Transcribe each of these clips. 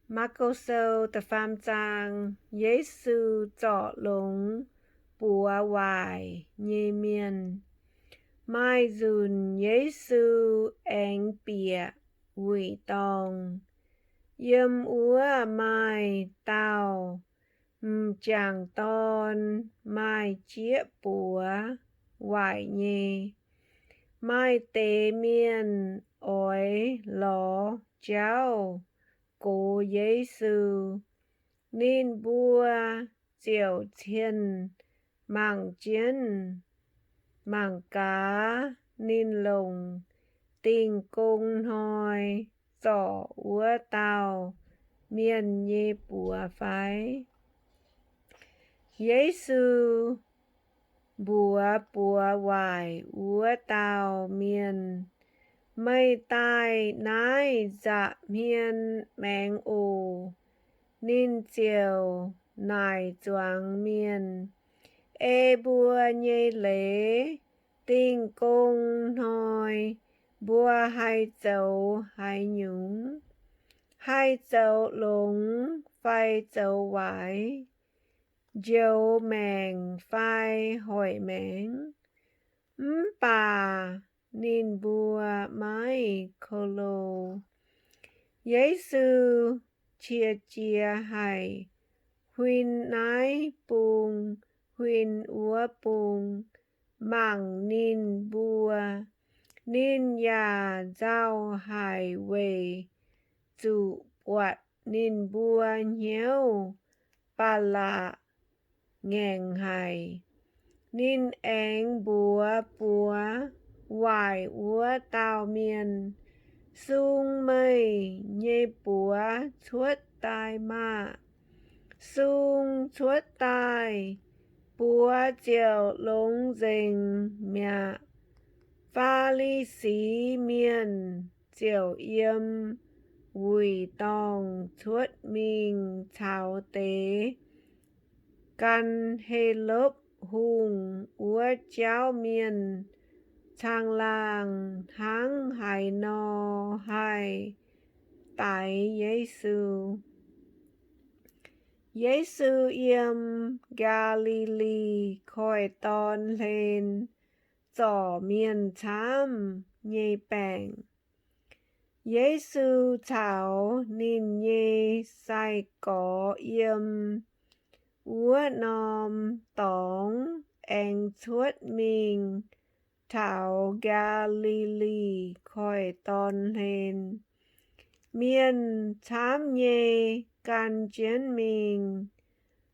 Maako Sou da'faam zaang. Yesu zorc longx buoz waaic nyei mienh. Maaih nzunc Yesu aengx bieqc wuic dorngh. Yiem wuov maaih dauh m'jangc dorn maaih jieqv buoz waaic nyei. Maaih deix mienh oix lorz jauv gox Yesu. Ninh mbuo ziouc cienh mangc jienv mangc gaax ninh longc Dingh Gong Hnoi zorc wuov dauh mienh nyei buoz fai. Yesu mbuox buoz waaic wuov dauh mienh, Meih daaih naaiv nza'hmien maengx oc. Ninh ziouc naaic zuangx mienh, Ei mbuo nyei leiz Dingh Gong Hnoi mbuo haih zoux haaix nyungc? Haih zoux longx fai zoux waaic? Njoux maengc fai hoic maengc? Mv baac ninh mbuo maiv ko lo. Yesu qiex jiez haic, huin naaiv bung huin wuov bung mangc ninh mbuo. Ninh yaac nzauh haic weic zuqc buatc ninh mbuo hnyouv ba'laqc ngaengc haic. Ninh aengx mbuox buoz waaic wuov dauh mienh, Sung meih nyei buoz cuotv daaih maah! Sung cuotv daaih, buoz ziouc longx nzengc mi'aqv. Faa^li^si Mienh ziouc yiem wuic dorngh cuotv mingh caux deix gan Helopv Hungh wuov jauv mienh caangh laangh hnangv haaix nor haih daix Yesu. Yesu yiem Gaa^li^li Koiv-Dorn Hlen zorc mienh camv nyei baengc. Yesu caux ninh nyei sai-gorx yiem wuov norm dorngx aengx cuotv mingh taux Gaa^li^li Koiv-Dorn Hlen. Mienh camv nyei gan jienv mingh,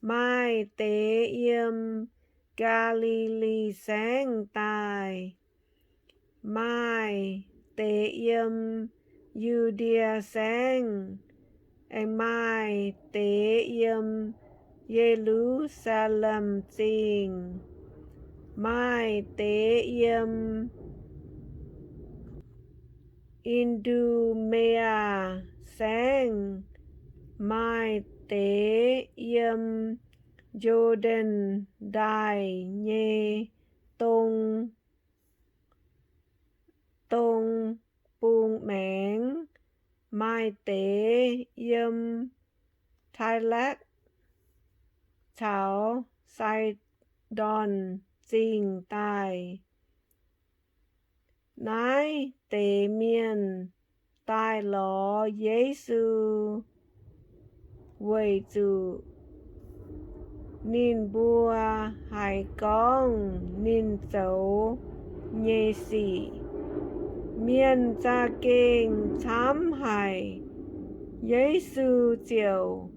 maaih deix yiem Gaa^li^li Saengv daaih, maaih deix yiem Yu^ndie Saengv, aengx maaih deix yiem Ye^lu^saa^lem Zingh, maaih deix yiem I^ndu^me^aa Saengv, maaih deix yiem Yo^nden Ndaaih nyei dong, dong bung maengx, maaih deix yiem Taai^lakv caux Sai^ndorn Zingh daaih. Naaiv deix mienh daaih lorz Yesu weic zuqc ninh mbuo haiz gorngv ninh zoux nyei sic. Mienh za'gengh camv haic. Yesu ziouc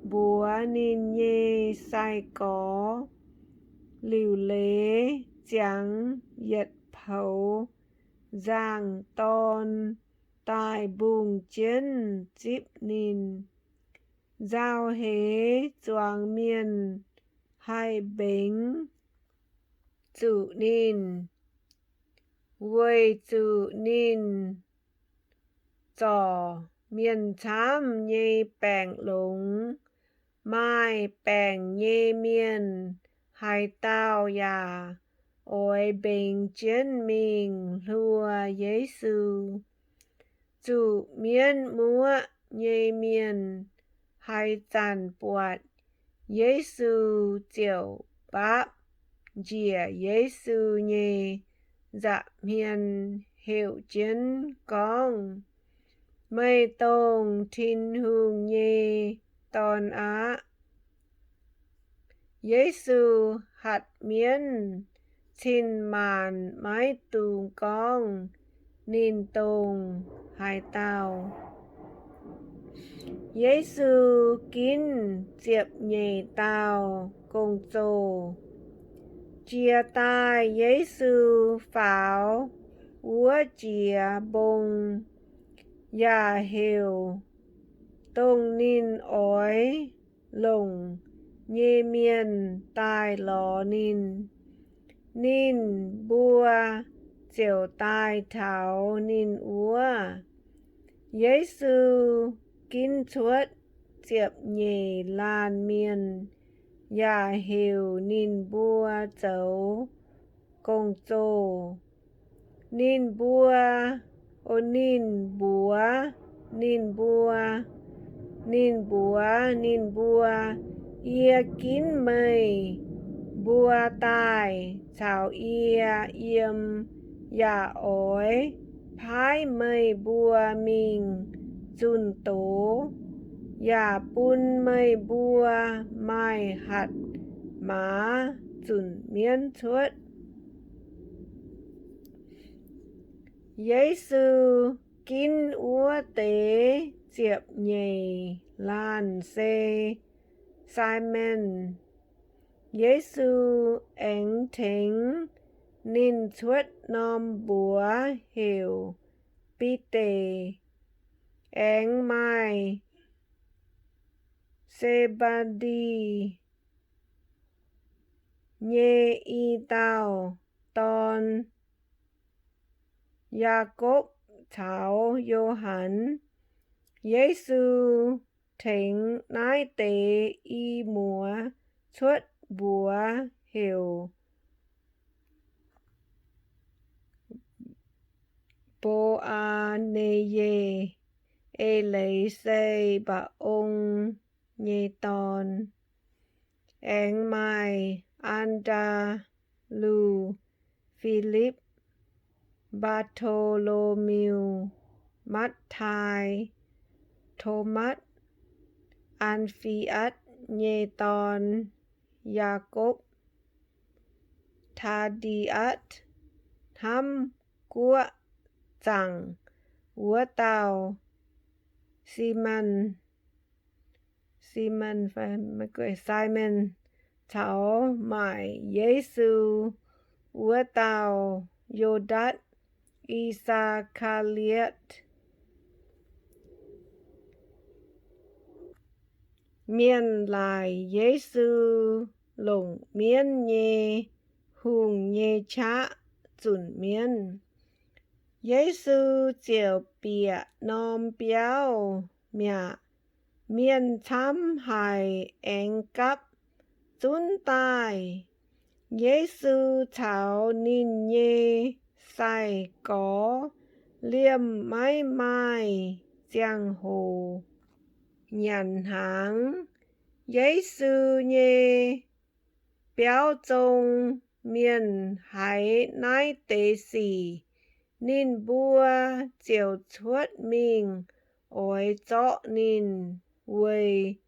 mbuox ninh nyei sai-gorx, Liuc leiz ziangx yietc poux nzangc-dorn daaih mbungh jienv zipv ninh. Nzauh heix zuangx mienh haih mbengx zuqc ninh, weic zuqc ninh zorc mienh camv nyei baengc longx. Maaih baengc nyei mienh haaix dauh yaac oix mbengx jienv mingh hluo Yesu. Zuqc mienv muoqv nyei mienh haaix zanc buatc Yesu ziouc mbaapv njiec Yesu nyei nza'hmien heuc jienv gorngv, Meih dongh Tin-Hungh nyei Dorn aqv. Yesu hatc mienv cin-maanc maiv dungx gorngv ninh dongh haaix dauh. Yesu ginv ziepc nyeic dauh gong-zoh. Jiex daaih Yesu faaux wuov jiex mbong, yaac heuc dongh ninh oix longc nyei mienh daaih lorz ninh. Ninh mbuo ziouc daaih taux ninh wuov. Yesu ginv cuotv ziepc nyeic laanh mienh yaac heuc ninh mbuo zoux gong-zoh. Ninh mbuo, o, ninh mbuox ninh mbuo, ninh mbuox ninh mbuo, Yie ginv meih mbuo daaih caux yie yiem, yaac oix paaiv meih mbuo mingh zunh doz, yaac bun meih mbuo maaih hatc maaz zunc mienv cuotv. Yesu ginv wuov deix ziepc nyeic laanh se Simon. Yesu aengx tengx ninh cuotv norm mbuox heuc Bide, aengx maaih Se^mbe^ndi nyei i dauh dorn, Yaakopv caux Yo^han. Yesu tengx naaiv deix i muoz cuotv mbuox heuc Mbo^aa^ne^ye, eix leiz se Mbaa^on nyei dorn. Aengx maaih An^ndaa^lu, Filipv, Mbaa^to^lo^miu, Matv^tai, Tomatv, An^fi^atv nyei dorn, Yaakopv, Taa^di^atv, hnamv guoqv zaangc wuov dauh Simon, Simon, Simon caux maaic Yesu wuov dauh Yo^ndatv, I^saa^kaa^li^atv. Mienh laaic Yesu longc mienv nyei hungh nyei qaqv zunc mienv. Yesu ziouc bieqc norm biauv mi'aqv. Mienh camv haic aengx gapv zunv daaih. Yesu caux ninh nyei sai-gorx liemh maiv maaih ziangh hoc nyanc hnaangx. Yesu nyei biauv zong mienh haiz naaiv deix sic, ninh mbuo ziouc cuotv mingh oix zorqv ninh weic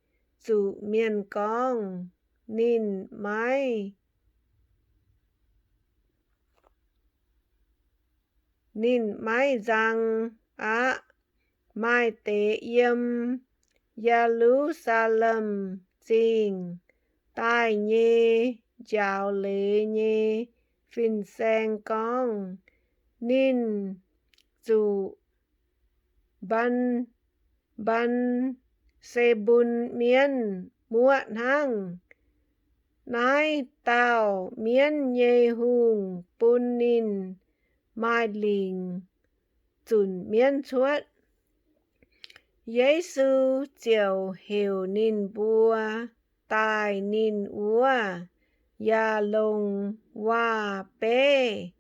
zuqc mienh gorngv ninh maiv ninh maiv nzang aqv. Maaih deix yiem Ye^lu^saa^lem Zingh daaih nyei njaaux leiz nyei fin-saeng gorngv, ninh zuqc Mban, Mban^se^mbun Mienv muoqv hnangv. Naaiv dauh mienv nyei hungh bun ninh maaih lingc zunc mienv cuotv. Yesu ziouc heuc ninh mbuo daaih ninh wuov, yaac longc waac-beiv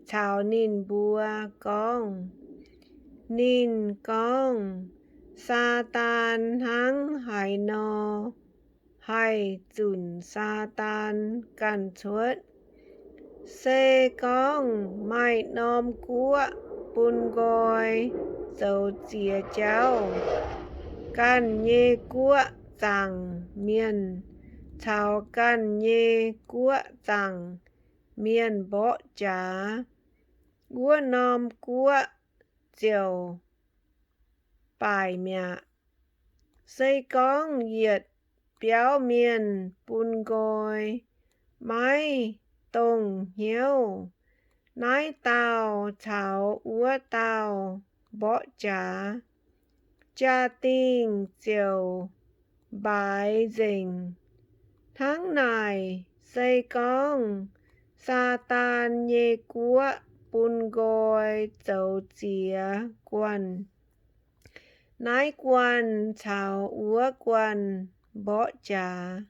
caux ninh mbuo gorngv. Ninh gorngv, Saadaan hnangv haaix haaix nor haih zunc Saadaan ganh cuotv. Se gorngv maaih norm guoqv bun nqoi zoux ziex jauv, ganh nyei guoqv zaangc mienh caux ganh nyei guoqv zaangc mienh mborqv jaax, wuov norm guoqv ziouc baaic mi'aqv. Se gorngv yietc biauv mienh bun nqoi maiv dongh hnyouv, naaiv dauh caux wuov dauh mborqv jaax, jaa-dingh ziouc mbaaix nzengc. Hnangv naaic, se gorngv Saadaan nyei guoqv bun nqoi zoux ziex guanh, naaiv guanh caux wuov guanh mborqv jaax,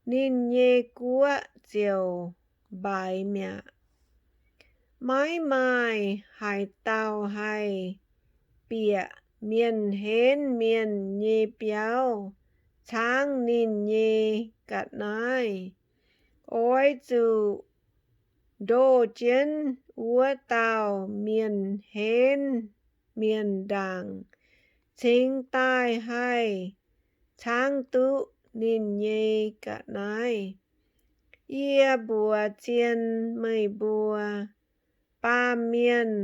ninh nyei guoqv ziouc mbaaix mi'aqv. Maiv maaih haaix dauh haih bieqc mienh henv mienh nyei biauv caangv ninh nyei ga'naaiv. Oix zuqc ndoh jienv wuov dauh mienh henv mienh ndaangc cingx daaih haih caangv duqv ninh nyei ga'naaiv. Yie mbuox zien meih mbuo, baamh mienh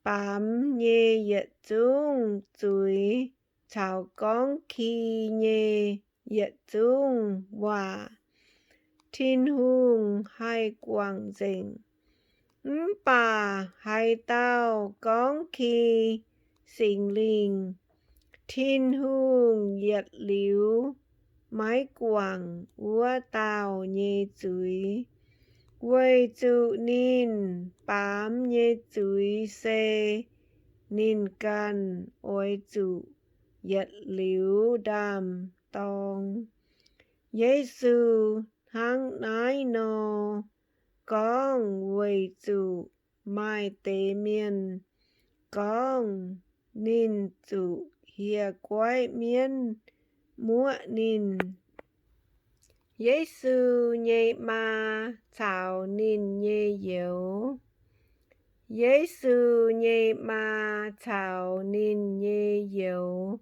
baamz nyei yietc zungv zuiz caux gorngv ki nyei yietc zungv waac, Tin-Hungh haih guangc nzengc. Mv baac haaix dauh gorngv ki Singx Lingh, Tin-Hungh yietc liuz maiv guangc wuov dauh nyei zuiz, weic zuqc ninh baamz nyei zuiz se ninh ganh oix zuqc yietc liuz ndaam-dorng. Yesu hnangv naaiv nor gorngv weic zuqc maaih deix mienh gorngv ninh zuqc hieh guaiv mienv muoqv ninh. Yesu nyei maa caux ninh nyei youz. Yesu nyei maa caux ninh nyei youz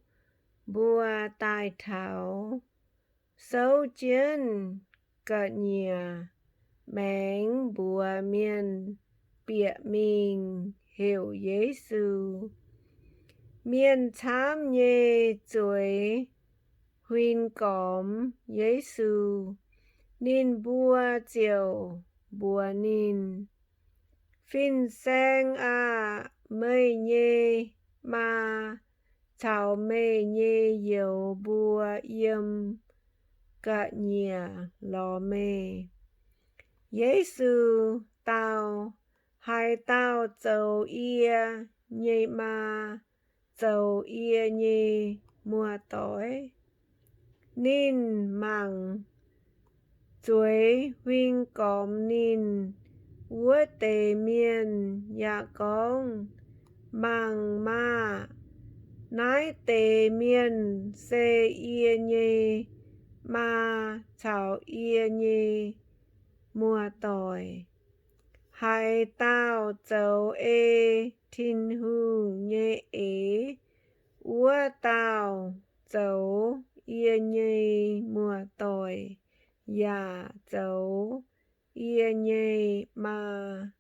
mbuo daaih taux, souv jienv ga'nyiec maengx mbuox mienh bieqc mingh heuc Yesu. Mienh camv nyei zueiz huin gormx Yesu. Ninh mbuo ziouc mbuox ninh, Fin-Saeng aah! Meih nyei maa caux meih nyei youz mbuo yiem ga'nyiec lorz meih. Yesu dau, Haaix dauh zoux yie nyei maa zoux yie nyei muoz-doic. Ninh mangc zueiz huin gormx ninh wuov deix mienh yaac gorngv, Mangc maah! Naaiv deix mienh se yie nyei maa caux yie nyei muoz-doic. Haaix dauh zoux ei Tin-Hungh nyei eix, wuov dauh zoux yie nyei muoz-doic yaac zoux yie nyei maa.